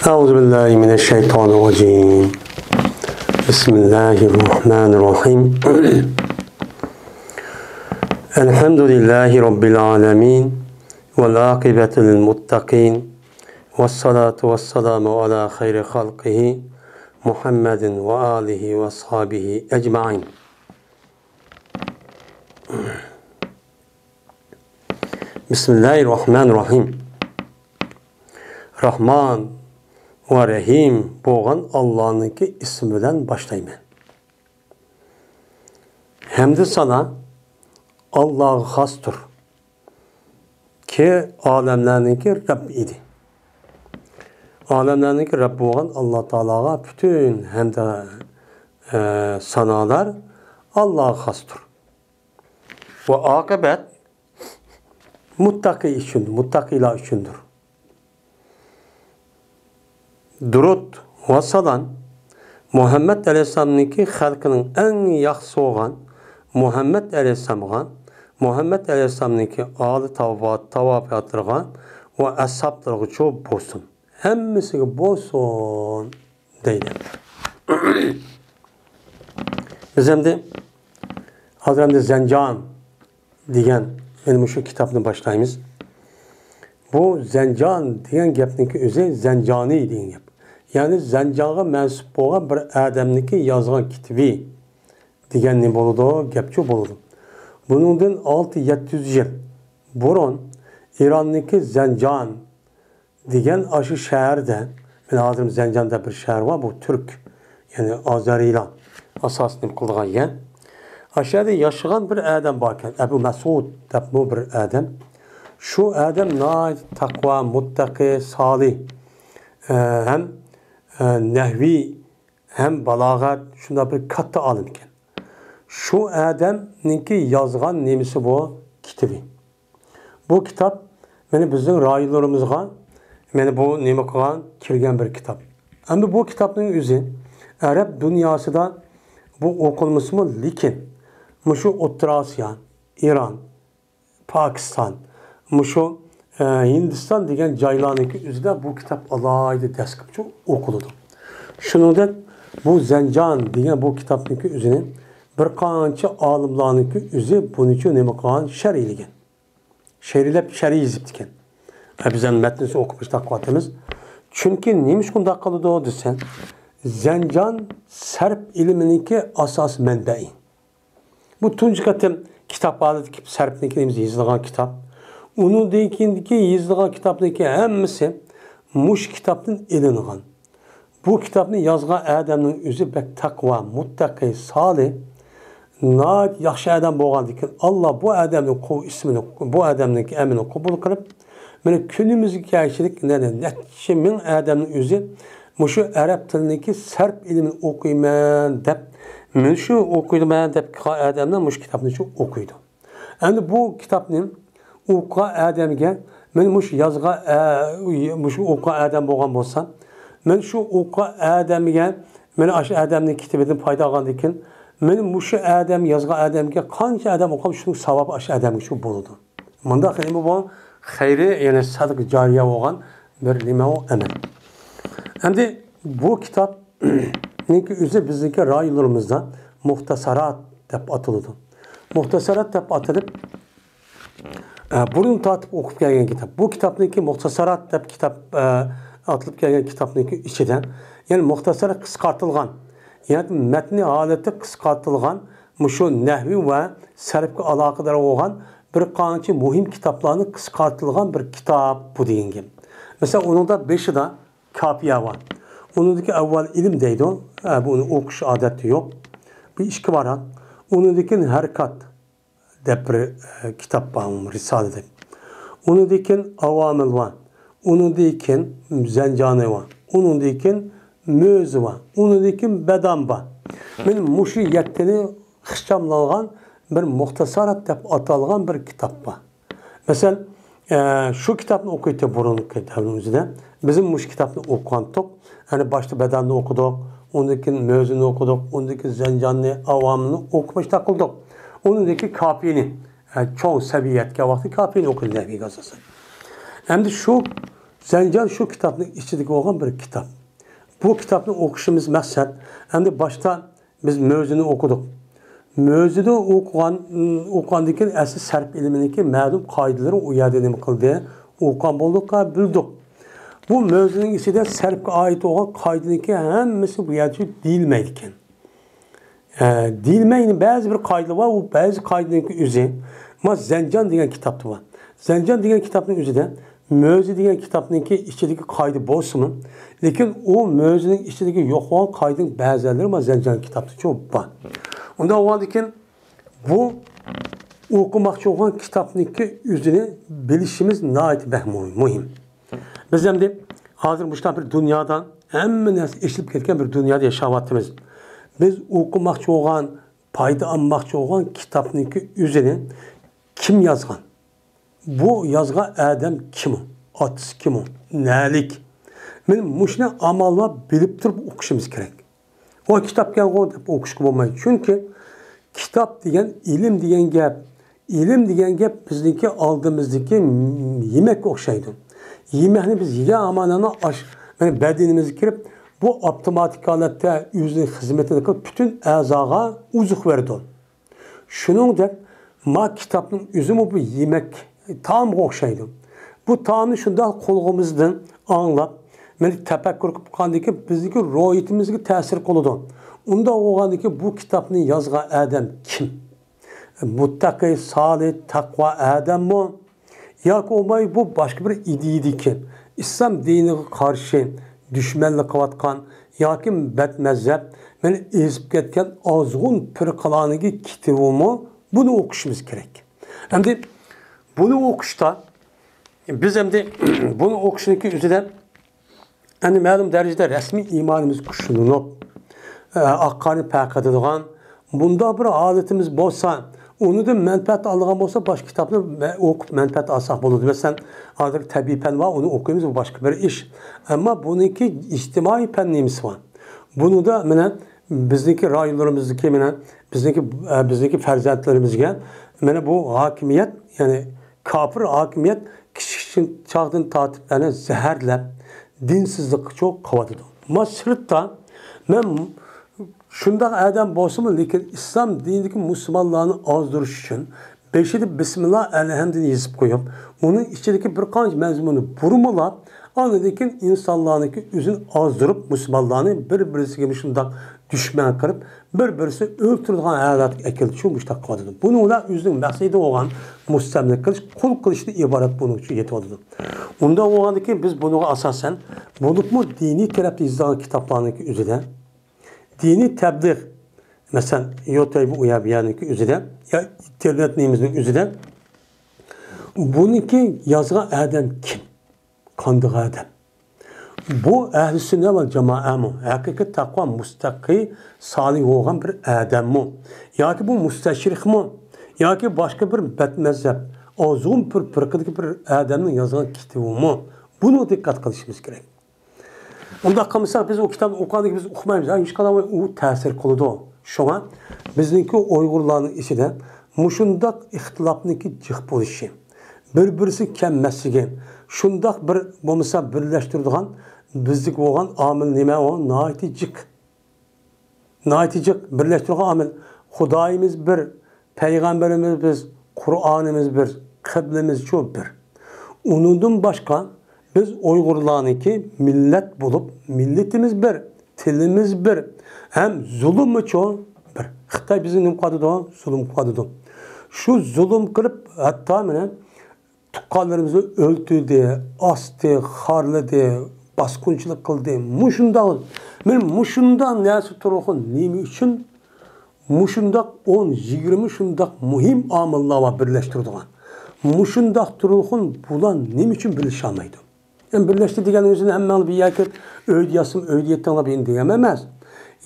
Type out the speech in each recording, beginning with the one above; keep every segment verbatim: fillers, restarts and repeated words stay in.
أعوذ بالله من الشيطان الرجيم. بسم الله الرحمن الرحيم. الحمد لله رب العالمين، والعاقبة للمتقين، والصلاة والسلام على خير خلقه محمد وآله وأصحابه أجمعين. بسم الله الرحمن الرحيم. راھمان ۋە رەھىم بولغان ئاللانىڭكى ئىسمى بىلەن باشلايمەن. ھەمدۇ سانا ئاللاغا خاستۇر. كى ئالەملەرنىڭكى رەببى ئىدى. ئالەملەرنىڭكى رەببى بولغان ئاللا تائالاغا پۈتۈن ھەمدە، ئە، سانالار ئاللاغا خاستۇر. ۋە ئاقىۋەت مۇتتەقى ئۈچۈن، مۇتتەقىلار ئۈچۈندۇر. دۇرۇت ۋە سالام مۇھەممەد ئەلەيھىسسالامنىڭكى خەلقىنىڭ ئەڭ ياخشىسى بولغان مۇھەممەد ئەلەيھىسسالامغا، مۇھەممەد ئەلەيھىسسالامنىڭكى ئالى تاۋا-، تاۋابىئاتلىرىغا ۋە ئەسھابلىرىغىچۇ بولسۇن. ھەممىسىگە بولسۇن دەيدۇ. بىز ئەمدى ھازىر ئەمدى زەنجان دېگەن، يەنى مۇشۇ كىتابنى باشلايمىز. بۇ زەنجان دېگەن گەپنىڭكى ئۆزى زەنجانى دېگەن گەپ. يەنى زەنجانغا مەنسۇپ بولغان بىر ئادەمنىڭكى يازغان كىتابى دېگەن نېمە بولىدۇ؟ گەپچۇ بولىدۇ. بۇنىڭدىن ئالتە يەتتە يۈز يىل بۇرۇن ئىراندىكى زەنجان دېگەن ئاشۇ شەھەردە، مانا ھازىر زەنجان دەپ بىر شەھەر بار، بۇ تۈرك، يەنى ئازەرىيلار ئاساسىي نېمە قىلىدىغان يەر. ئاشۇ يەردە ياشىغان بىر ئادەم باركەن، ئەبۇ مەسئۇد دەپمۇ بىر ئادەم. شۇ ئادەم ناھايىتى تەقۋا، مۇتتەقى، سالىھ، ئە، ھەم، ئە، نەھۋىي، ھەم بالاغەت، شۇنداق بىر كاتتا ئالىم ئىكەن. شۇ ئادەمنىڭكى يازغان نېمىسى بۇ؟ كىتابى. بۇ كىتاب مانا بىزنىڭ رايونلىرىمىزغا مانا بۇ نېمە قىلغان، كىرگەن بىر كىتاب. ئەمدى بۇ كىتابنىڭ ئۆزى ئەرەب دۇنياسىدا بۇ ئوقۇلمىسىمۇ، لېكىن مۇشۇ ئوتتۇرا ئاسىيا، ئىران، پاكىستان، مۇشۇ، ئە، ھىندىستان دېگەن جايلارنىڭكى ئۆزىدە بۇ كىتاب ئالاھىدە دەسكىپچۇ ئوقۇلىدۇ. شۇنىڭدەك بۇ زەنجان دېگەن بۇ كىتابنىڭكى ئۆزىنى بىر قانچە ئالىملارنىڭكى ئۆزى بۇنىچۇ نېمە قىلغان، شەرھلىگەن. شەرھلەپ، شەرھ يېزىپتىكەن. ھە، بىز ھەم مەتنىسى ئوقۇپ مۇشۇنداق قىلىۋاتىمىز. چۈنكى نېمە ئىش بۇنداق قىلىدۇ دېسە، زەنجان سەرپ ئىلمىنىڭكى ئاساسىي مەنبەئى. بۇ تۇنجى قېتىم كىتاب ھالىتىدىكى سەرپنىڭكى نېمىسى يېزىلغان كىتاب. ئۇنىڭدىن كېيىنكى يېزىلغان كىتابنىڭكى ھەممىسى مۇشۇ كىتابتىن ئېلىنغان. بۇ كىتابنى يازغان ئادەمنىڭ ئۆزى بەك تەقۋا، مۇتتەقى، سالىھ، ناھايىتى ياخشى ئادەم بولغاندىكىن، ئاللا بۇ ئادەمنىڭ قۇ-، ئىسمىنى، بۇ ئادەمنىڭكى ئەمىلىنى قوبۇل قىلىپ، مانا كۈنىمىزگە كەلگۈچىلىك نە-، نە-، نەچچە مىڭ ئادەمنىڭ ئۆزى مۇشۇ ئەرەب تىلىنىڭكى سەرپ ئىلمىنى ئوقۇيمەن دەپ، مانا شۇ ئوقۇيمەن دەپ كەلگەن ئادەملەر مۇشۇ كىتابنى شۇ ئوقۇيدۇ. ئەمدى بۇ كىتابنى ئوقۇغان ئادەمگە، مانا مۇشۇ يازغان، ئە، مۇشۇ ئوقۇغان ئادەم بولغان بولسا، مانا شۇ ئوقۇغان ئادەمگە، مانا ئاشۇ ئادەمنىڭ كىتابىدىن پايدا ئالغاندىن كېيىن، مانا مۇشۇ ئادەم يازغان ئادەمگە قانچە ئادەم ئوقۇغان، شۇنىڭ ساۋابى ئاشۇ ئادەمگە شۇ بولىدۇ. مۇنداق نېمە بۇ؟ خەيرى، يەنى سەدىقە جارىيە بولغان بىر نېمە ئۇ ئەمەل. ئەمدى بۇ كىتابنىڭكى ئۆزى بىزنىڭكى رايونلىرىمىزدا مۇختەسارات دەپ ئاتىلىدۇ. مۇختەسارات دەپ ئاتىلىپ، ئە، بۇرۇن تارتىپ ئوقۇپ كەلگەن كىتاب. بۇ كىتابنىڭكى مۇختەسارات دەپ كىتاب، ئە، ئاتىلىپ كەلگەن كىتابنىڭكى ئىچىدە، يەنى مۇختەسەر قىسقارتىلغان، يەنى مەتنىي ھالەتتە قىسقارتىلغان مۇشۇ نەھۋى ۋە سەرپكە ئالاقىدار بولغان بىر قانچە مۇھىم كىتابلارنى قىسقارتىلغان بىر كىتاب بۇ دېگەن گەپ. مەسىلەن، ئۇنىڭدا بېشىدا كاپىيە بار. ئۇنىڭدىكى ئەۋۋەل ئىلىم دەيدۇ. ھە، بۇنى ئوقۇش ئادەتتە يوق. بۇ ئىككى ۋاراق. ئۇنىڭدىن كېيىن ھەرىكات دەپ بىر، ئە، كىتاب بار، رىسالە دەپ. ئۇنىڭدىن كېيىن ئاۋامىل بار. ئۇنىڭدىن كېيىن زەنجانى بار. ئۇنىڭدىن كېيىن مۆزى بار. ئۇنىڭدىن كېيىن بەدام بار. مانا مۇشۇ يەتتىنى ئىخچاملانغان بىر مۇختەسەرات دەپ ئاتالغان بىر كىتاب بار. مەسىلەن، ئە، شۇ كىتابنى ئوقۇيتتى بۇرۇنقى دەۋرىمىزدە. بىزمۇ مۇشۇ كىتابنى ئوقۇغانتۇق. يەنى باشتا بەدامنى ئوقۇدۇق، ئۇندىن كېيىن مۆزىنى ئوقۇدۇق، ئۇندىن كېيىن زەنجاننى، ئاۋامىلنى ئوقۇپ ئىشتە قىلدۇق. ئۇنىڭدىن كېيىن كاپىنى، ئە، چوڭ سەۋىيەگە يەتكەن ۋاقتى كاپىنى ئوقۇدى نەھۋىگە ئاساسەن. ئەمدى شۇ زەنجان شۇ كىتابنىڭ ئىچىدىكى بولغان بىر كىتاب. بۇ كىتابنى ئوقۇشىمىز مەقسەت، ئەمدى باشتا بىز مۆزىنى ئوقۇدۇق. مۆزىنى ئوقۇغان، ئوقۇغاندىن كېيىن ئەسلى سەرپ ئىلمىنىڭكى مەلۇم قائىدىلىرى ئۇ يەردە نېمە قىلدى؟ ئوقۇغان بولدۇق، بىلدۇق. بۇ مۆزىنىڭ ئىچىدە سەرپكە ئائىت بولغان قائىدىنىڭكى ھەممىسى بۇ يەردە دېيىلمەيدىكەن. ئە، دېيىلمەيدۇ، بەزى بىر قائىدىلەر بار، ئۇ بەزى قائىدىنىڭكى ئۆزى. ما زەنجان دېگەن كىتابتا بار. زەنجان دېگەن كىتابنىڭ ئۆزىدە مۆزى دېگەن كىتابنىڭكى ئىچىدىكى قائىدە بولسىمۇ، لېكىن ئۇ مۆزىنىڭ ئىچىدىكى يوق بولغان قائىدىنىڭ بەزىلىرى ما زەنجان كىتابتا چوپ بار. ئۇنداق بولغاندىكىن بۇ ئوقۇماقچى بولغان كىتابنىڭكى ئۆزىنى بىلىشىمىز ناھايىتى بەك مۇ-، مۇھىم. بىز ئەمدى ھازىر مۇشۇنداق بىر دۇنيادا، ھەممە نەرسە ئېچىلىپ كەتكەن بىر دۇنيادا ياشاۋاتىمىز. بىز ئوقۇماقچى بولغان، پايدا ئالماقچى بولغان كىتابنىڭكى ئۆزىنى كىم يازغان؟ بۇ يازغان ئادەم كىم ئۇ؟ ئاتىسى كىم ئۇ؟ نەلىك؟ مانا مۇشۇنى ئامال بار بىلىپ تۇرۇپ ئوقۇشىمىز كېرەك. ئۇ كىتابكەنغۇ دەپ ئوقۇشقا بولمايدۇ. چۈنكى كىتاب دېگەن، ئىلىم دېگەن گەپ، ئىلىم دېگەن گەپ بىزنىڭكى ئالدىمىزدىكى يېمەككە ئوخشايدۇ. يېمەكنى بىز يېگەن ھامانلا ئاش، مانا بەدىنىمىزگە كىرىپ، بۇ ئاپتوماتىك ھالەتتە ئۆزىنىڭ خىزمىتىنى قىلىپ، پۈتۈن ئەزاغا ئوزۇق بېرىدۇ. شۇنىڭدەك ما كىتابنىڭ ئۆزىمۇ بىر يېمەك تائامغا ئوخشايدۇ. بۇ تائامنى شۇنداق قۇلىقىمىزدىن ئاڭلاپ، مانا تەپەككۇر قىلىپ باققاندىن كېيىن بىزنىڭكى روھىيىتىمىزگە تەسىر قىلىدۇ. ئۇنداق بولغاندىن كېيىن بۇ كىتابنى يازغان ئادەم كىم؟ مۇتتەقى، سالىھ، تەقۋا ئادەممۇ؟ ياكى بولماي بۇ باشقا بىر ئىدىيىدىكى، ئىسلام دىنىغا قارشى دۈشمەنلىك قىلىۋاتقان ياكى بەتمەزھەپ، مانا ئېزىپ كەتكەن ئازغۇن پىرقىلارنىڭكى كىتابىمۇ؟ بۇنى ئوقۇشىمىز كېرەك. ئەمدى بۇنى ئوقۇشتا، بىز ئەمدى بۇنى ئوقۇشنىڭكى ئۆزىدە ئەمدى مەلۇم دەرىجىدە رەسمىي ئىمانىمىز كۈچلىنىپ، ئە، ئاقارنى پەرق قىلىدىغان بۇنداق بىر ھالىتىمىز بولسا، ئۇنىڭدىن مەنپەئەت ئالىدىغان بولسا، باشقا كىتابنى مە-، ئوقۇپ مەنپەئەت ئالساق بولىدۇ. مەسىلەن، ھازىر تەبىئىي پەن بار، ئۇنى ئوقۇيمىز، بۇ باشقا بىر ئىش. ئەمما بۇنىڭكى ئىجتىمائىي پەن نېمىسى بار؟ بۇنىڭدا مانا بىزنىڭكى رايونلىرىمىزدىكى، مانا بىزنىڭكى، ئە، بىزنىڭكى پەرزەنتلىرىمىزگە مانا بۇ ھاكىمىيەت، يەنى كاپىر ھاكىمىيەت كىچىك چاغدىن تارتىپ ئەنە زەھەرلەپ، دىنسىزلىققا چوق قىلىۋاتىدۇ. ما سىرتتا مەن شۇنداق ئادەم بولسىمۇ، لېكىن ئىسلام دىنىدىكى مۇسۇلمانلارنى ئازدۇرۇش ئۈچۈن بېشىدا بىسمىللا ئەلھەمدىنى يېزىپ قويۇپ، ئۇنىڭ ئىچىدىكى بىر قانچە مەزمۇننى بۇرمىلاپ، ئاندىن كېيىن ئىنسانلارنىڭكى ئۆزىنى ئازدۇرۇپ، مۇسۇلمانلارنى بىر-بىرسىگە مۇشۇنداق دۈشمەن قىلىپ، بىر-بىرسىنى ئۆلتۈرىدىغان ھالەتكە ئەكېلىدۇ، شۇ مۇشۇنداق قىلىۋاتىدۇ. بۇنىڭ بىلەن ئۆزىنىڭ مەقسىتى بولغان مۇستەملىكە قىلىش، قۇل قىلىشتىن ئىبارەت بۇنىڭ ئۈچۈن يېتىۋاتىدۇ. ئۇنداق بولغاندىن كېيىن بىز بۇنىڭغا ئاساسەن، بولۇپمۇ دىنىي تەرەپتە يېزىلغان كىتابلارنىڭكى ئۆزىدە، دىنىي تەبلىغ، مەسىلەن، يۇتۇيبۇ ئۇيابىيانىڭكى ئۆزىدە، يا ئىنتېرنېت نېمىسىنىڭ ئۆزىدە، بۇنىڭكى يازغان ئادەم كىم؟ قانداق ئادەم؟ بۇ ئەھلى سۈننە ۋەل جامائەمۇ؟ ھەقىقىي تەقۋا مۇستەقىي سالىھ بولغان بىر ئادەممۇ؟ ياكى بۇ مۇستەشرىقمۇ؟ ياكى باشقا بىر بەتمەزھەپ، ئازغۇن بىر پىرقىدىكى بىر ئادەمنىڭ يازغان كىتابىمۇ؟ بۇنىڭغا دىققەت قىلىشىمىز كېرەك. ئۇنداق قىلمىساق، بىز ئۇ كىتابنى ئوقۇغاندىن كېيىن بىز ئۇقمايمىز. ھە، ھېچقانداق ئۇ تەسىر قىلىدۇ. شۇڭا بىزنىڭكى ئۇيغۇرلارنىڭ ئىچىدە مۇشۇنداق ئىختىلاپنىڭكى جىق بولۇشى، بىر-بىرسى كەلمەسلىكى، شۇنداق بىر بولمىسا بىرلەشتۈرىدىغان بىزدىكى بولغان ئامىل نېمە ئۇ؟ ناھايىتى جىق. ناھايىتى جىق بىرلەشتۈرگەن ئامىل. خۇدايىمىز بىر، پەيغەمبىرىمىز بىر، قۇرئانىمىز بىر، قىبلىمىزچۇ بىر. ئۇنىڭدىن باشقا بىز ئۇيغۇرلارنىڭكى مىللەت بولۇپ، مىللىتىمىز بىر، تىلىمىز بىر، ھەم زۇلۇمىچۇ بىر. خىتاي بىزنى نېمە قىلىدۇ؟ زۇلۇم قىلىدۇ. شۇ زۇلۇم قىلىپ، ھەتتا مانا تۇغقانلىرىمىزنى ئۆلتۈردى، ئاستى، خارلىدى، باسقۇنچىلىق قىلدى. مۇشۇنداق، مانا مۇشۇنداق نەرسە تۇرغۇن نېمە ئۈچۈن؟ مۇشۇنداق ئون، يىگىرمە شۇنداق مۇھىم ئامىللار بار بىرلەشتۈرىدىغان. مۇشۇنداق تۇرغۇن بۇلار نېمە ئۈچۈن بىرلىشەلمەيدۇ؟ يەنى بىرلەشتى دېگەن ئۆزىنى ھەممەڭلار بىر يەرگە ئۆيدە ياتسىمۇ ئۆيدە يېتىڭلار بىر دېگەن ئەمەس.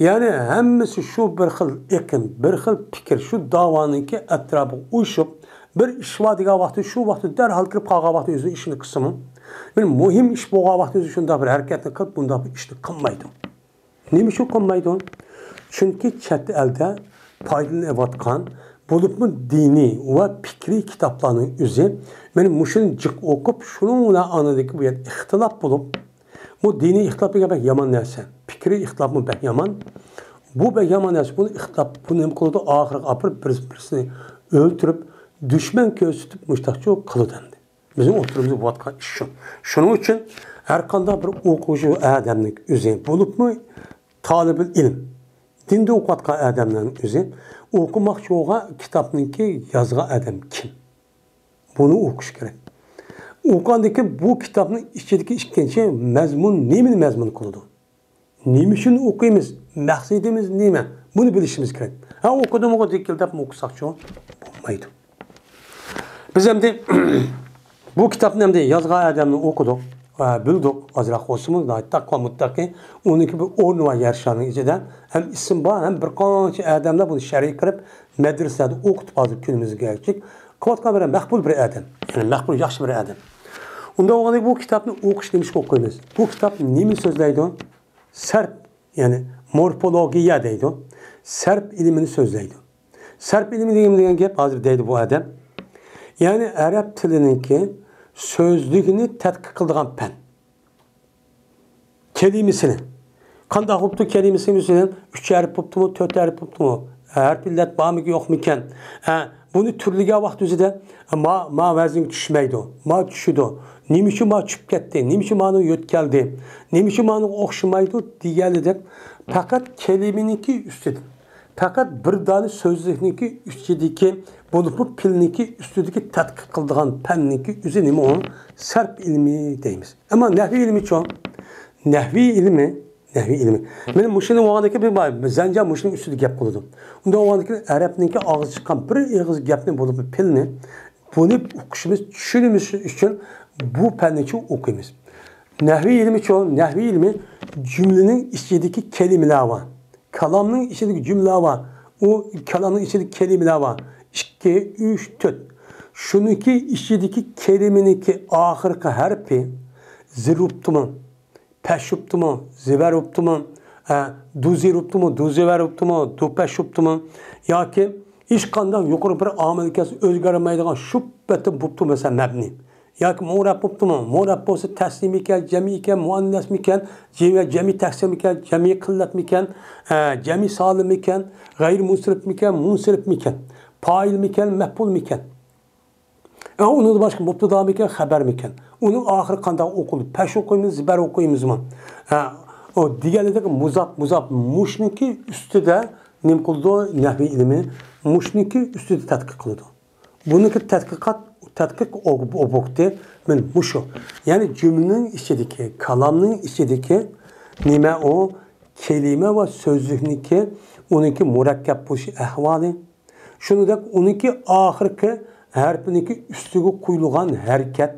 يەنى ھەممىسى شۇ بىر خىل ئېقىم، بىر خىل پىكىر، شۇ داۋانىڭكى ئەتراپىغا ئۇيۇشۇپ، بىر ئىش بار دېگەن ۋاقتى شۇ ۋاقىتتا دەرھال كىرىپ قالغان ۋاقتى ئۆزىنىڭ ئىشىنى قىلسىمۇ، بىر مۇھىم ئىش بولغان ۋاقتى ئۆزى شۇنداق بىر ھەرىكەتنى قىلىپ، بۇنداق بىر ئىشنى قىلمايدۇ. نېمە ئۈچۈن قىلمايدۇ؟ چۈنكى چەت ئەلدە پايدىلىنىۋاتقان بولۇپمۇ دىنىي ۋە پىكرىي كىتابلارنىڭ ئۆزى، مانا مۇشۇنى جىق ئوقۇپ، شۇنىڭ بىلەن ئاندىكى بۇ يەردە ئىختىلاپ بولۇپ، بۇ دىنىي ئىختىلاپ دېگەن بەك يامان نەرسە، پىكرىي ئىختىلاپمۇ بەك يامان. بۇ بەك يامان نەرسە، بۇنى ئىختىلاپ، بۇ نېمە قىلىدۇ؟ ئاخىرىغا ئاپىرىپ، بىرسى بىرسىنى ئۆلتۈرۈپ، دۈشمەن كۆرسىتىپ، مۇشتاقچۇ قىلىدۇ ئەمدى. بىزنىڭ ئوتتۇرىمىزدا بولۇۋاتقان ئىش شۇ. شۇنىڭ ئۈچۈن ھەر قانداق بىر ئوقۇغۇچى ئادەمنىڭ ئۆزى، بولۇپمۇ تالىبىل ئىلىم، دىندا ئوقۇۋاتقان ئادەمنىڭ ئۆزى ئوقۇماقچى بولغان كىتابنىڭكى يازغان ئادەم كىم؟ بۇنى ئوقۇش كېرەك. ئوقۇغاندىن كېيىن بۇ كىتابنىڭ ئىچىدىكى ئىككىنچى مەزمۇن نېمىنى مەزمۇن قىلىدۇ؟ نېمە ئۈچۈن ئوقۇيمىز؟ مەقسىتىمىز نېمە؟ بۇنى بىلىشىمىز كېرەك. ھە، ئوقۇدۇمغۇ دېگىلى دەپ ئوقۇساقچۇ؟ بولمايدۇ. بىز ئەمدى بۇ كىتابنى ئەمدى يازغان ئادەمنى ئوقۇدۇق، ۋە بىلدۇق، ئازراق بولسىمۇ، ناھايىتى تەقۋا مۇتتەقى. ئۇنىڭكى بىر ئورنى بار يەر شارنىڭ ئىچىدە. ھەم ئىسمى بار، ھەم بىر قانچە ئادەملەر بۇنى شەرھ قىلىپ، مەدرىسىلەردە ئوقۇتۇپ ھازىر كۈنىمىزگە كەلگۈچىك قىلىۋاتقان بىر مەقبۇل بىر ئادەم. يەنى مەقبۇل، ياخشى بىر ئادەم. ئۇنداق بولغاندىكىن بۇ كىتابنى ئوقۇش نېمىشقا ئوقۇيمىز؟ بۇ كىتاب نېمىنى سۆزلەيدۇ؟ سەرپ، يەنى مورفولوگىيە دەيدۇ. سەرپ ئىلمىنى سۆزلەيدۇ. سەرپ ئىلمى دېگەن، دېگەن گەپ ھازىر دەيدۇ بۇ ئادەم. يەنى ئەرەب تىلىنىڭكى سۆزلۈكىنى تەتقىق قىلىدىغان پەن. كەلىمىسىنى. قانداق بوپتۇ كەلىمىسى، مەسىلەن، ئۈچ ھەرپ بوپتۇمۇ، تۆت ھەرپ بوپتۇمۇ؟ ھەرپ ئىللەت بارمىكى، يوقمىكەن؟ ھە، بۇنى تۈرلىگەن ۋاقىت ئۆزىدە ما، ما ۋەزىنگە چۈشمەيدۇ، ما چۈشىدۇ. نېمە ئۈچۈن ما چۈشۈپ كەتتى؟ نېمە ئۈچۈن مانىڭ يۆتكەلدى؟ نېمە ئۈچۈن مانىڭغا ئوخشىمايدۇ؟ دېگەنلىدەك، پەقەت كەلىمىنىڭكى ئۈستىدىن، پەقەت بىر دانە سۆزلۈكنىڭكى ئۈستىدىكى، بولۇپمۇ پېئىلنىڭكى ئۈستىدىكى تەتقىق قىلىدىغان پەننىڭكى ئۆزى نېمە ئۇ؟ سەرپ ئىلمى دەيمىز. ئەمما نەھۋىي ئىلمىچۇ؟ نەھۋىي ئىلمى، نەھۋىي ئىلمى. مانا مۇشۇنى بولغاندىكىن بىر بار، زەنجان مۇشۇنىڭ ئۈستىدە گەپ قىلىدۇ. ئۇنداق بولغاندىكىن ئەرەبنىڭكى ئاغزىدىن چىققان بىر ئېغىز گەپنى، بولۇپمۇ پېئىلنى، بۇنى ئوقۇشىمىز، چۈشىنىشىمىز ئۈچۈن بۇ پەننىچۇ ئوقۇيمىز. نەھۋىي ئىلمىچۇ؟ نەھۋىي ئىلمى جۈملىنىڭ ئىچىدىكى كەلىمىلەر بار. كالامنىڭ ئىچىدىكى جۈملە بار. ئۇ كالامنىڭ ئىچىدىكى كەلىمىلەر بار. ئىككى، ئۈچ، تۆت. شۇنىڭكى ئىچىدىكى كەلىمىنىڭكى ئاخىرقى ھەرپى زېر بوپتۇمۇ؟ پەش بوپتۇمۇ؟ زېۋەر بوپتۇمۇ؟ ئە، دۇزېر بوپتۇمۇ؟ دۇزېۋەر بوپتۇمۇ؟ دۇپەش بوپتۇمۇ؟ ياكى ھېچقانداق يۇقىرى بىر ئامىل كەلسە ئۆزگەرمەيدىغان شۇ پېتى بوپتۇ، مەسىلەن، مەبنى. ياكى مۇرەب بوپتۇمۇ؟ مۇرەب بولسا تەسنىيەمىكەن، جەمئىيكەن، مۇئەننەسمىكەن، جەمئىي، جەمئىي تەكسىرمىكەن، جەمئىي قىللەتمىكەن، ئە، جەمئىي سالىممىكەن، غەيرىي مۇنسەرىپمىكەن، مۇنسەرىپمىكەن، پائىلمىكەن، مەپئۇلمىكەن. ئە، ئۇنىڭدىن باشقا مۇبتادامىكەن، خەبەرمىكەن. ئۇنىڭ ئاخىرى قانداق ئوقۇلدى؟ پەش ئوقۇيمىز، زىبەر ئوقۇيمىزمۇ؟ ھە، ئۇ دېگەنلىدەك مۇزاپ، مۇزاپ مۇشۇنىڭكى ئۈستىدە نېمە قىلىدۇ؟ نەھۋىي ئىلمى مۇشۇنىڭكى ئۈستىدە تەتقىق قىلىدۇ. بۇنىڭكى تەتقىقات، تەتقىق ئوب-، ئوبيېكتى مانا مۇشۇ. يەنى جۈملىنىڭ ئىچىدىكى، كالامنىڭ ئىچىدىكى نېمە ئۇ؟ كەلىمە ۋە سۆزلۈكنىڭكى، ئۇنىڭكى مۇرەككەپ بولۇش ئەھۋالى. شۇنىڭدەك ئۇنىڭكى ئاخىرقى ھەرپىنىڭكى ئۈستىگە قويۇلغان ھەرىكەت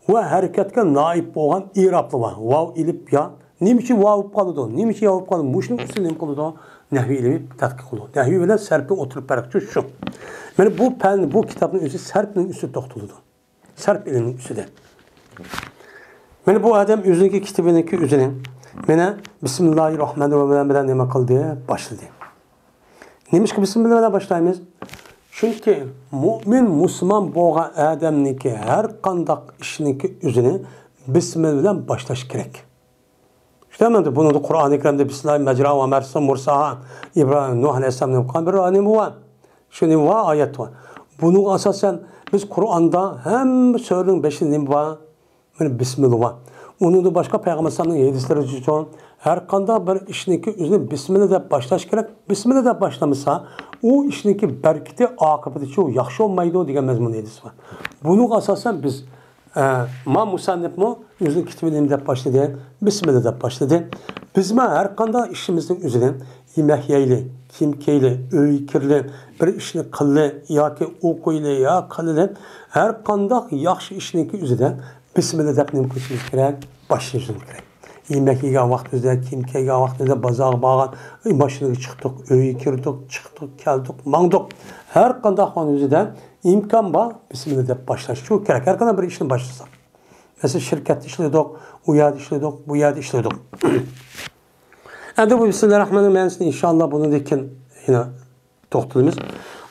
ۋە ھەرىكەتكە نائىب بولغان ئېرابلىرى بار. ۋاۋ، ئېلىپ، يا. نېمە ئۈچۈن ۋاۋ بولۇپ قالىدۇ؟ نېمە ئۈچۈن يا بولۇپ قالىدۇ؟ مۇشۇنىڭ ئۈستىدە نېمە قىلىدۇ؟ نەھۋىي ئىلمى تەتقىق قىلىدۇ. نەھۋىي بىلەن سەرپنىڭ ئوتتۇرا پەرقى شۇ. مانا بۇ پەن، بۇ كىتابنىڭ ئۆزى سەرپنىڭ ئۈستىدە توختىلىدۇ. سەرپ ئىلمىنىڭ ئۈستىدە. مانا بۇ ئادەم ئۆزىنىڭكى كىتابىنىڭكى ئۆزىنى مانا بىسمىللاھىررەھمانىررەھىم بىلەن نېمە قىلدى؟ باشلىدى. نېمىشقا بىسمىللا بىلەن باشلايمىز؟ چۈنكى مۇئمىن، مۇسۇلمان بولغان ئادەمنىڭكى ھەر قانداق ئىشنىڭكى ئۆزىنى بىسمىللا بىلەن باشلاش كېرەك. شۇنداق، بۇنىڭدا قۇرئانى كەرىمدە بىسمىللاھى مەجرا ۋە مەرسا مۇرساها، ئىبراھىم، نۇھ ئەلەيھىسسالام نېمە قىلغان بىر نېمە بار. شۇ نېمە بار؟ ئايەت بار. بۇنىڭغا ئاساسەن بىز قۇرئاندا ھەممە سۈرىنىڭ بېشىدا نېمە بار؟ مانا بىسمىللا بار. ئۇنىڭدىن باشقا پەيغەمبەر ئەلەيھىسسالامنىڭ ھەدىسلىرى ئۈچۈن ھەر قانداق بىر ئىشنىڭكى ئۆزىنى بىسمىللا دەپ باشلاش كېرەك. بىسمىللا دەپ باشلىمىسا، ئۇ ئىشنىڭكى بەرىكىتى، ئاقىبىتىچۇ ياخشى بولمايدۇ دېگەن مەزمۇن ھەدىس بار. بۇنىڭغا ئاساسەن بىز، ئە، ما مۇسەننىپمۇ ئۆزىنىڭ كىتابىنى نېمە دەپ باشلىدى؟ بىسمىللا دەپ باشلىدى. بىزمۇ ھەر قانداق ئىشىمىزنىڭ ئۆزىنى يېمەك يەيلى، كىيىم كىيەيلى، ئۆيگە كىرىلى، بىر ئىشنى قىلىلى ياكى ئوقۇيلى يا قىلىلى، ھەر قانداق ياخشى ئىشنىڭكى ئۆزىدە بىسمىللا دەپ نېمە قىلىشىمىز كېرەك؟ باشلىشىمىز كېرەك. يېمەك يېگەن ۋاقتىمىزدا، كىيىم كىيگەن ۋاقتىمىزدا، بازارغا بارغان، ماشىنىغا چىقتۇق، ئۆيگە كىردۇق، چىقتۇق، كەلدۇق، ماڭدۇق. ھەر قانداق ۋاقىتىمىزدا ئىمكان بار، بىسمىللا دەپ باشلاشچۇ كېرەك. ھەر قانداق بىر ئىشنى باشلىساق. مەسىلەن، شىركەتتە ئىشلىدۇق، ئۇ يەردە ئىشلىدۇق، بۇ يەردە ئىشلىدۇق. ئەمدى بۇ بىسمىللاھىررەھمانىررەھىم مەنىسىنى ئىنشاللا بۇنىڭدىن كېيىن يەنە توختىلىمىز.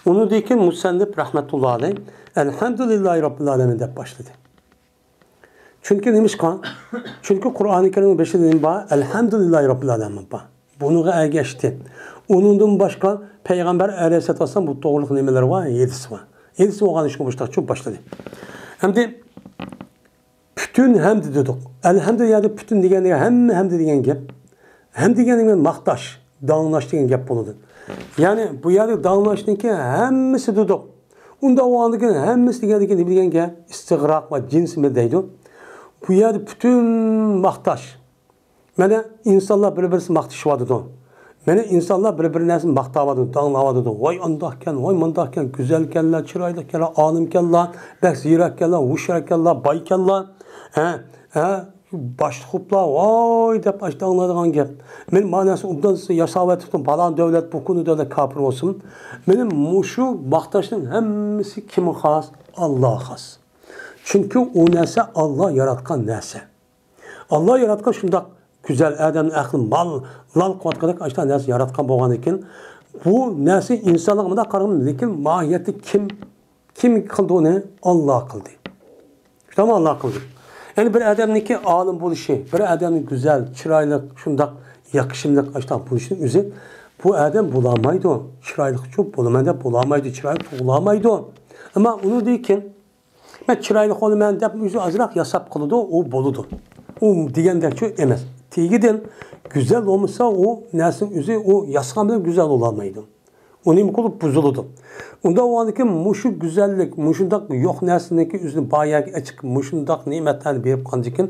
ئۇنىڭدىن كېيىن مۇسەننىپ رەھمەتۇللا ئەلەيھ، «ئەلھەمدۇلىللاھى رەببىل ئالەمىن» دەپ باشلىدى. چۈنكى نېمىشقا؟ چۈنكى قۇرئانى كەرىمنىڭ بېشىدا نېمە بار؟ «ئەلھەمدۇلىللاھى رەببىل ئالەمىن» بار. بۇنىڭغا ئەگەشتى. ئۇنىڭدىن باشقا پەيغەمبەر ئەلەيھىسسالام بۇ توغرىلىق نېمىلەر بار؟ ھەدىسى بار. ھەدىسى بولغان ئىشقا مۇشۇنداق چۆپ باشلىدى. ئەمدى پۈتۈن ھەمدە دېدۇق. ئەلھەمدۇ يەردە پۈتۈن دېگەن ھەممە ھەمدە دېگەن گەپ. ھەمدە دېگەن ماختاش، داڭلاش دېگەن گەپ بولىدۇ. يەنى بۇ يەردە داڭلاشنىڭكى ھەممىسى دېدۇق. ئۇنداق بولغاندىكىن ھەممىسى دېگەندىكىن نېمە دېگەن گەپ؟ ئىستىغراق ۋە جىنس مىل دەيدۇ. بۇ يەردە پۈتۈن ماختاش. مانا ئىنسانلار بىر-بىرسىنى ماختىشىۋاتىدۇ. مانا ئىنسانلار بىر-بىر نەرسىنى ماختاۋاتىدۇ، داڭلاۋاتىدۇ. ۋاي ئانداقكەن، ۋاي مۇنداقكەن، گۈزەلكەنلەر، چىرايلىقكەنلەر، ئالىمكەنلەر، بەك زېرەككەنلەر، ھوشياركەنلەر، بايكەنلەر. ھە، ھە، باشلىق خوپلا، ۋاي دەپ ئاشۇ داڭلايدىغان گەپ. مانا مۇ نەرسە ئوبدان ياساۋېتىپتۇ، پالان دۆلەت، بۇ كۈنى دۆلەت كاپىر بولسۇن. مانا مۇشۇ ماختاشنىڭ ھەممىسى كىمگە خاس؟ ئاللاغا خاس. چۈنكى ئۇ نەرسە ئاللا ياراتقان نەرسە. ئاللا ياراتقان شۇنداق گۈزەل، ئادەمنىڭ ئەقلى مال، لال قىلىۋاتقاندەك ئاشۇنداق نەرسە ياراتقان بولغاندىكىن، بۇ نەرسە ئىنسانلارغا مۇنداق قارىغان، لېكىن ماھىيەتتە كىم، كىم قىلدى ئۇنى؟ ئاللا قىلدى. شۇنداقمۇ؟ ئاللا قىلدى. يەنى بىر ئادەمنىڭكى ئالىم بولۇشى، بىر ئادەمنىڭ گۈزەل، چىرايلىق، شۇنداق يېقىشىملىق ئاشۇنداق بولۇشىنىڭ ئۆزى، بۇ ئادەم بولالمايدۇ، چىرايلىقچۇ بولىمەن دەپ بولالمايدۇ، چىرايلىق تۇغۇلالمايدۇ. ئەمما ئۇنىڭدىن كېيىن مەن چىرايلىق بولىمەن دەپ ئۆزى ئازراق ياساپ قىلىدۇ، ئۇ بولىدۇ. ئۇ دېگەندەكچۇ ئەمەس. تېگىدىن گۈزەل بولمىسا، ئۇ نەرسىنىڭ ئۆزى ئۇ ياسىغان بىلەن گۈزەل بولالمايدۇ. ئۇ نېمە قىلىپ بۇزۇلىدۇ. ئۇنداق بولغاندىكىن مۇشۇ گۈزەللىك، مۇشۇنداق يوق نەرسىنىڭكى ئۆزىنى بار يەرگە ئەچىقىپ، مۇشۇنداق نېمەتلەرنى بېرىپ قالغاندىكىن،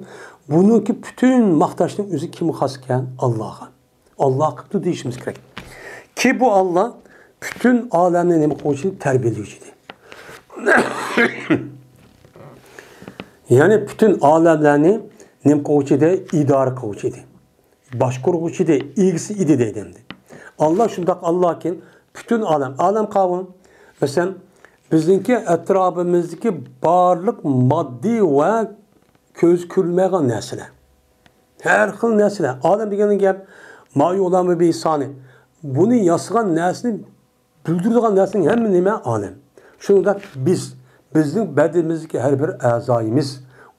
بۇنىڭكى پۈتۈن ماختاشنىڭ ئۆزى كىمگە خاس ئىكەن؟ ئاللاغا. ئاللا قىپتۇ دېيىشىمىز كېرەك. كى بۇ ئاللا پۈتۈن ئالەمنى نېمە قىلغۇچى ئىدى؟ تەربىيەلىگۈچى ئىدى. يەنى پۈتۈن ئالەملەرنى نېمە قىلغۇچى ئىدى؟ ئىدارە قىلغۇچى ئىدى. باشقۇرغۇچى ئىدى، ئىگىسى ئىدى دەيدۇ ئەمدى. ئاللا شۇنداق ئاللاكى، پۈتۈن ئالەم، ئالەم قاۋۇ. مەسىلەن، بىزنىڭكى ئەتراپىمىزدىكى بارلىق ماددىي ۋە كۆز كۆرمەيدىغان نەرسىلەر. ھەر خىل نەرسىلەر. ئالەم دېگەن گەپ، ما يۇعلامۇ بىلىسانى. بۇنى ياسىغان نەرسىنى بىلدۈرىدىغان نەرسىنىڭ ھەممە نېمە ئالەم. شۇنىڭدەك بىز، بىزنىڭ بەدىنىمىزدىكى ھەر بىر ئەزايىمىز،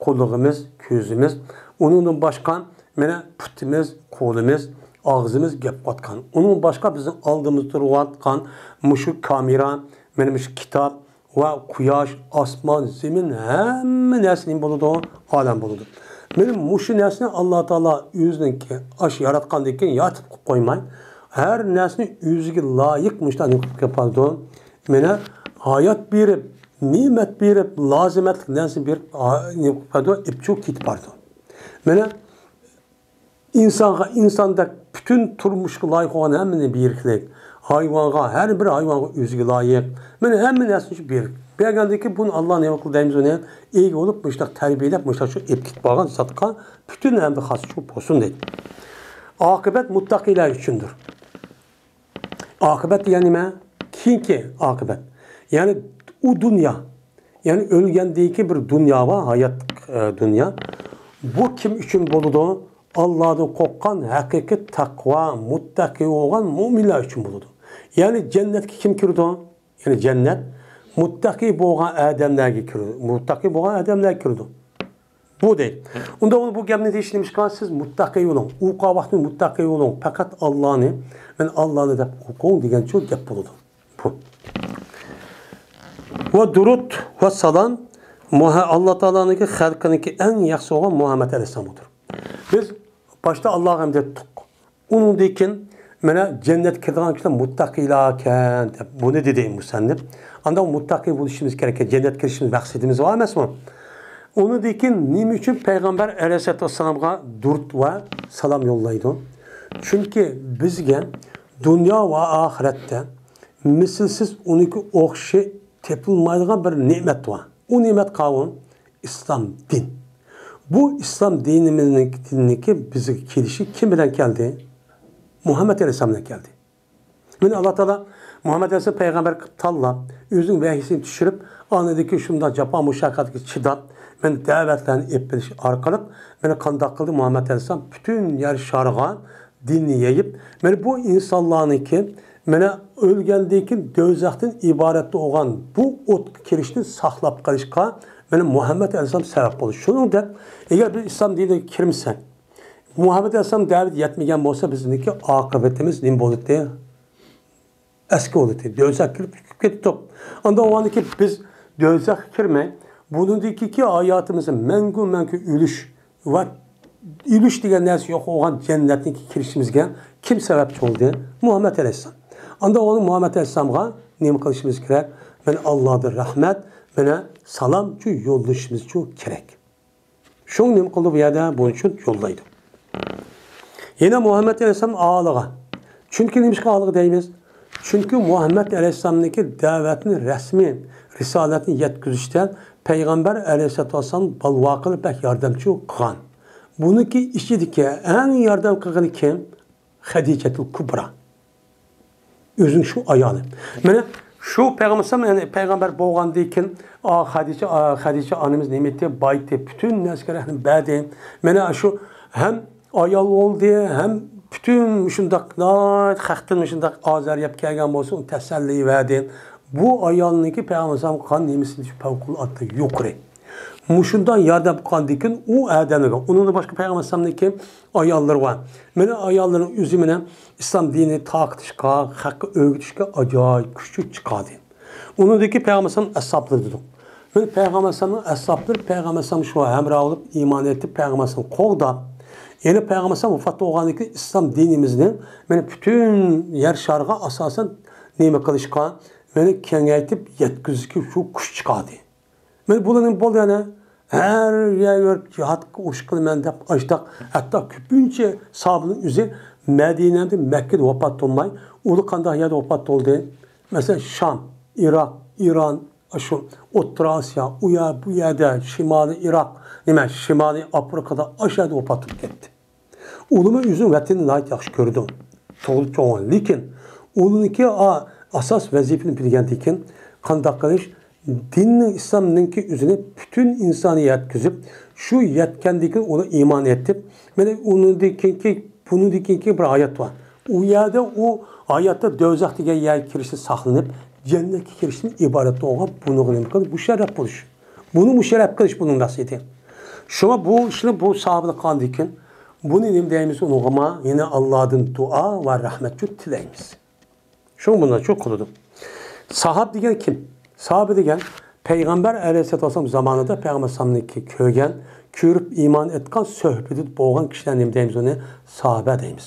قۇلىقىمىز، كۆزىمىز، ئۇنىڭدىن باشقا مانا پۇتىمىز، قولىمىز، ئاغزىمىز گەپ قىلىۋاتقان. ئۇنىڭدىن باشقا بىزنىڭ ئالدىمىزدا تۇرۇۋاتقان مۇشۇ كامېرا، مانا مۇشۇ كىتاب، ۋە قۇياش، ئاسمان، زېمىن، ھەممە نەرسە نېمە بولىدۇ؟ ئالەم بولىدۇ. مانا مۇشۇ نەرسىنى ئاللا تائالا ئۆزىنىڭكى ئاشۇ ياراتقاندىن كېيىن يارىتىپ قويۇپ قويماي، ھەر نەرسىنى ئۆزىگە لايىق مۇشۇنداق نېمە قىلىپ بېرىدۇ. مانا ھايات بېرىپ، نېمەت بېرىپ، لازىمەتلىك نەرسە بېرىپ، ھا-، نېمە قىلىپ بېرىدۇ؟ ئېپچۇ كېتىپ بارىدۇ. مانا ئىنسانغا ئىنساندەك پۈتۈن تۇرمۇشقا لايىق بولغان ھەممىنى بېرىكلىك. ھايۋانغا، ھەر بىر ھايۋانغا ئۆزىگە لايىق. مانا ھەممە نەرسىنى شۇ بېرىك. بەرگەندىن كېيىن بۇنى ئاللا نېمە قىل دەيمىز ئۇنى؟ ئىگە بولۇپ مۇشۇنداق تەربىيەلەپ، مۇشۇنداق شۇ ئېلىپ كېتىپ بارغان زاتقا پۈتۈن ھەمدە خاس شۇ بولسۇن دەيدۇ. ئاقىۋەت مۇتتەقىيلەر ئۈچۈندۇر. ئاقىۋەت دېگەن نېمە؟ كېيىنكى ئاقىۋەت. يەنى ئۇ دۇنيا. يەنى ئۆلگەندىن كېيىن بىر دۇنيا بار، ھاياتلىق، ئە، دۇنيا. بۇ كىم ئۈچۈن بولىدۇ؟ ئاللادىن قورققان ھەقىقىي تەقۋا، مۇتتەقى بولغان مۆمىنلەر ئۈچۈن بولىدۇ. يەنى جەننەتكە كىم كىرىدۇ؟ يەنى جەننەت مۇتتەقى بولغان ئادەملەرگە كىرىدۇ. مۇتتەقى بولغان ئادەملەرگە كىرىدۇ. بۇ دەيدۇ. ئۇندا ئۇ بۇ گەپنى دېيىش نېمىشقا؟ سىز مۇتتەقى بولۇڭ، ئوقۇغان ۋاقتىدا مۇتتەقى بولۇڭ، پەقەت ئاللانى، مەن ئاللانى دەپ ئوقۇڭ دېگەنچۇ گەپ بولىدۇ. بۇ. ۋە دۇرۇت ۋە سالام مۇھە-، ئاللا تائالانىڭكى خەلقىنىڭكى ئەڭ ياخشىسى بولغان مۇھەممەد ئەلەيھىسسالامغىدۇر. بىز باشتا ئاللاغا ھەمدە ئېيتتۇق. ئۇنىڭدىن كېيىن مانا جەننەتكە كىرىدىغان كىشىلەر مۇتتەقىيلاركەن دەپ بۇنى دېدى مۇسەننىپ. ئاندىن مۇتتەقىي بولۇشىمىز كېرەك، جەننەتكە كىرىشىمىز مەقسىتىمىز بار ئەمەسمۇ؟ ئۇنىڭدىن كېيىن نېمە ئۈچۈن پەيغەمبەر ئەلەيھىسسالاتۇ ۋەسسالامغا دۇرۇت ۋە سالام يوللايدۇ؟ چۈنكى بىزگە دۇنيا ۋە ئاخىرەتتە مىسلىسىز ئۇنىڭكى ئوخشىشى تېپىلمايدىغان بىر نېمەت بار. ئۇ نېمەت قاۋۇ؟ ئىسلام دىن. بۇ ئىسلام دىنىمىزنىڭكى بىزگە كېلىشى كىم بىلەن كەلدى؟ مۇھەممەد ئەلەيھىسسالام بىلەن كەلدى. مانا ئاللا تائالا مۇھەممەد ئەلەيھىسسالام پەيغەمبەر قىلىپ تاللاپ، ئۆزىنىڭ ۋەھىيسىنى چۈشۈرۈپ، ئاندىن كېيىن شۇنداق جاپا مۇشەققەتكە چىداپ، مانا دەۋەتلەرنى ئېلىپ بېرىش ئارقىلىق، مانا قانداق قىلدى؟ مۇھەممەد ئەلەيھىسسالام پۈتۈن يەر شارىغا دىننى يېيىپ، مانا بۇ ئىنسانلارنىڭكى مانا ئۆلگەندىن كېيىن دوزاختىن ئىبارەت بولغان بۇ ئوتقا كىرىشتىن ساقلاپ قېلىشقا مانا مۇھەممەد ئەلەيھىسسالام سەۋەب بولدى. شۇنىڭدەك، ئەگەر بىز ئىسلام دىنىگە كىرمىسەك، مۇھەممەد ئەلەيھىسسالام دەۋىتى يەتمىگەن بولسا، بىزنىڭكى ئاقىۋىتىمىز نېمە بولاتتى؟ ئەسكى بولاتتى. دوزاخقا كىرىپ چىقىپ كېتىتتۇق. ئاندىن ئۇنىڭدىن كېيىن بىز دوزاخقا كىرمەي، بۇنىڭدىن كېيىنكى ھاياتىمىزدا مەڭگۈ مەڭگۈ ئۆلۈش ۋە ئۆلۈش دېگەن نەرسە يوق بولغان جەننەتنىڭكى كىرىشىمىزگە كىم سەۋەبچى بولدى؟ مۇھەممەد ئەلەيھىسسالام. ئاندىن ئۇنى مۇھەممەد ئەلەيھىسسالامغا نېمە قىلىشىمىز كېرەك؟ مانا ئاللادىن رەھمەت، مانا سالام شۇ يوللىشىمىز شۇ كېرەك. شۇڭا نېمە قىلدى بۇ يەردە؟ بۇنى شۇ يوللايدۇ. يەنە مۇھەممەد ئەلەيھىسسالام ئالىغا. چۈنكى نېمىشقا ئالىغا دەيمىز؟ چۈنكى مۇھەممەد ئەلەيھىسسالامنىڭكى دەۋەتنى رەسمىي، رىسالەتنى يەتكۈزۈشتە پەيغەمبەر ئەلەيھىسسالاتۇ ۋەسسالام بالۋاقىلى بەك ياردەمچى قىلغان. بۇنىڭكى ئىچىدىكى ئەڭ ياردەم قىلغىنى كىم؟ خەدىجەتۇل كۇبرا. ئۆزىنىڭ شۇ ئايالى. مانا شۇ پەيغەمبەر، يەنى پەيغەمبەر بولغاندىن كېيىن، ئا، خەدىجە، ئا، خەدىجە ئانىمىز نېمە ئېتتى؟ بايىتتى، پۈتۈن نەرسىگە رەھمىنى بەردى. مانا شۇ ھەم ئايال بولدى، ھەم پۈتۈن مۇشۇنداق ناھايىتى خەقتىن مۇشۇنداق ئازار يەپ كەلگەن بولسا، ئۇنى تەسەللى بەردى. بۇ ئايالنىڭكى پەيغەمبەر ئەلەيھىسسالامغا قىلغان نېمىسى پەۋقۇلئاددە يۇقىرى. مۇشۇنداق ياردەم قىلغاندىن كېيىن ئۇ ئادەملەرگە، ئۇنىڭدىن باشقا پەيغەمبەر ئەلەيھىسسالامنىڭكى ئاياللىرى بار. مانا ئاياللىرىنىڭ ئۆزى مانا ئىسلام دىنىنى تارقىتىشقا، خەققە ئۆگىتىشكە ئاجايىپ كۈچلۈك چىقاردى. ئۇنىڭدىن كېيىن پەيغەمبەر ئەلەيھىسسالام ئەسھابلىرى دېدۇق. مانا پەيغەمبەر ئەلەيھىسسالامنىڭ ئەسھابلىرى پەيغەمبەر ئەلەيھىسسالامغا شۇ ھەمراھ بولۇپ ئىمان ئېيتىپ پەيغەمبەر ئەلەيھىسسالامنى قوغداپ، يەنە پەيغەمبەر ئەلەيھىسسالام ۋاپات بولغاندىن كېيىن ئىسلام دىنىمىزنى مانا پۈتۈن يەر شارىغا ئاساسەن نېمە قىلىشقا، مانا كېڭەيتىپ يەتكۈزۈشكە شۇ كۈچ چىقاردى. مانا بۇلار نېمە بولدى يەنە؟ ھەر يەرگە بېرىپ جىھادقا ئۇرۇش قىلىمەن دەپ ئاشتاق، ھەتتا كۆپىنچە ساھابىنىڭ ئۆزى مەدىنەدە، مەككىدە ۋاپات بولماي، ئۇلار قانداق يەردە ۋاپات بولدى؟ مەسىلەن، شام، ئىراق، ئىران، شۇ ئوتتۇرا ئاسىيا، ئۇ يەر، بۇ يەردە، شىمالىي ئىراق، نېمە، شىمالىي ئافرىقىدا، ئاشۇ يەردە ۋاپات بولۇپ كەتتى. ئۇلىمۇ ئۆزىنىڭ ۋەتىنىنى ناھايىتى ياخشى كۆرىدۇ. تۇغۇلۇپ چوڭ بولغان. لېكىن ئۇنىڭكى ئا-، ئاساس ۋەزىپىنى بىلگەندىن كېيىن قانداق قىلىش؟ دىننىڭ، ئىسلامنىڭكى ئۆزىنى پۈتۈن ئىنسانغا يەتكۈزۈپ، شۇ يەتكەندىن كېيىن ئۇلار ئىمان ئېيتىپ، مانا ئۇنىڭدىن كېيىنكى، بۇنىڭدىن كېيىنكى بىر ھايات بار. ئۇ يەردە ئۇ ھاياتتا دوزاخ دېگەن يەرگە كىرىشتىن ساقلىنىپ، جەننەتكە كىرىشتىن ئىبارەت بولغان، بۇنىڭغا نېمە قىلىش؟ مۇشەررەپ بولۇش. بۇنى مۇشەررەپ قىلىش بۇنىڭ مەقسىتى. شۇڭا بۇ ئىشنى بۇ ساھابىلەر قىلغاندىن كېيىن، بۇنى نېمە دەيمىز ئۇنىڭغىمۇ؟ يەنە ئاللادىن دۇئا ۋە رەھمەت تىلەيمىز. شۇڭا بۇنداق قىلىدۇ. ساھابە دېگەن كىم؟ ساھابە دېگەن پەيغەمبەر ئەلەيھىسسالاتۇ ۋەسسالام زامانىدا پەيغەمبەر ئەلەيھىسسالامنىڭكى كۆرگەن، كۆرۈپ ئىمان ئېيتقان، سۆھبىتى بولغان كىشىلەر نېمە دەيمىز ئۇنى؟ ساھابە دەيمىز.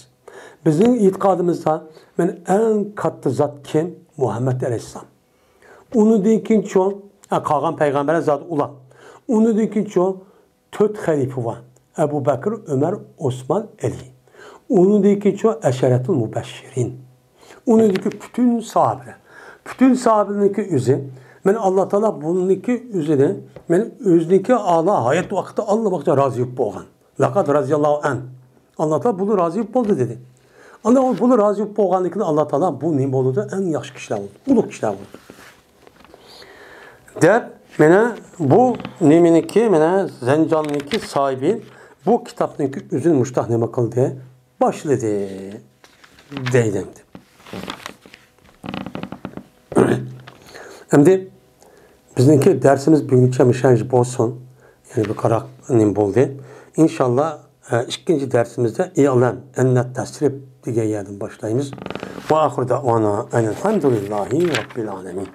بىزنىڭ ئېتىقادىمىزدا مانا ئەڭ كاتتا زات كىم؟ مۇھەممەد ئەلەيھىسسالام. ئۇنىڭدىن كېيىنچۇ، ھە، قالغان پەيغەمبەرلەر زادى ئۇلار. ئۇنىڭدىن كېيىنچۇ، تۆت خەلىپە بار. ئەبۇ بەكىر، ئۆمەر، ئوسمان، ئەلى. ئۇنىڭدىن كېيىنچۇ، ئەشەرەتۇل مۇبەششىرىن. ئۇنىڭدىن كېيىن پۈتۈن ساھابىلەر. پۈتۈن ساھابىلەرنىڭكى ئۆزى. مانا ئاللا تائالا بۇنىڭكى ئۆزىنى، مانا ئۆزىنىڭكى ئالا ھايات ۋاقتىدا ئاللا ۋاقتىدا رازى بولۇپ بولغان. لەقەد رازىياللاھۇ ئەن. ئاللا تائالا بۇنى رازى بولۇپ بولدى دېدى. ئاندىن ئۇ بۇنى رازى بولۇپ بولغاندىن كېيىن ئاللا تائالا بۇ نېمە بولىدۇ؟ ئەڭ ياخشى كىشىلەر بولىدۇ، ئۇلۇغ كىشىلەر بولىدۇ. دەپ، مانا بۇ نېمىنىڭكى، مانا زەنجاننىڭكى ساھىبى بۇ كىتابنىڭكى ئۆزىنى مۇشتاق نېمە قىلدى؟ باشلىدى. دەيدۇ ئەمدى. ئەمدى بىزنىڭكى دەرسىمىز بۈگۈنچە مۇشۇ يەرگىچە بولسۇن. يەنە بىر قاراق نېمە بولدى. ئىنشاللا، ئە، ئىككىنچى دەرسىمىزدە ئىئلەم ئەننە تەسرىپ دېگەن يەردىن باشلايمىز. ۋە ئاخىر دەئۋانا ئەنىلھەمدۇلىللاھى رەببىل ئالەمىن.